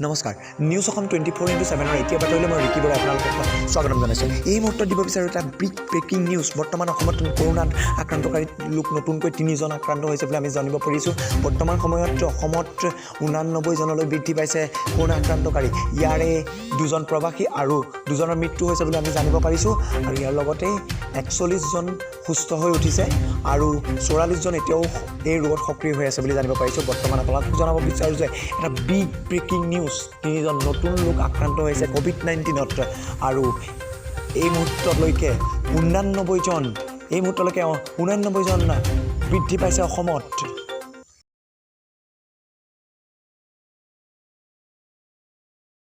নমস্কাৰ, নিউজ অসম 24x7ৰ এতিয়া বাতৰিলৈ মই ৰিকি বৰাই আপোনালোকক স্বাগতম জনাইছোঁ। এই মুহূৰ্তত দিব বিচাৰোঁ এটা বিগ ব্ৰেকিং নিউজ। বৰ্তমান অসমত কৰোণাত আক্ৰান্তকাৰী লোক নতুনকৈ তিনিজন আক্ৰান্ত হৈছে বুলি আমি জানিব পাৰিছোঁ। বৰ্তমান সময়ত অসমত 89জনলৈ বৃদ্ধি পাইছে কৰোণা আক্ৰান্তকাৰী। ইয়াৰে দুজন প্ৰৱাসী আৰু দুজনৰ মৃত্যু হৈছে বুলি আমি জানিব পাৰিছোঁ। আৰু ইয়াৰ লগতে 41জন সুস্থ হৈ উঠিছে আৰু 44জন এতিয়াও এই ৰোগত সক্ৰিয় হৈ আছে বুলি জানিব পাৰিছোঁ। বৰ্তমান আপোনালোকক জনাব বিচাৰোঁ যে এটা বিগ ব্ৰেকিং নিউজ, তিনিজন নতুন লোক আক্ৰান্ত হৈছে ক'ভিড-19ত। আৰু এই মুহূৰ্তলৈকে 89জন, এই মুহূৰ্তলৈকে 89জন বৃদ্ধি পাইছে অসমত।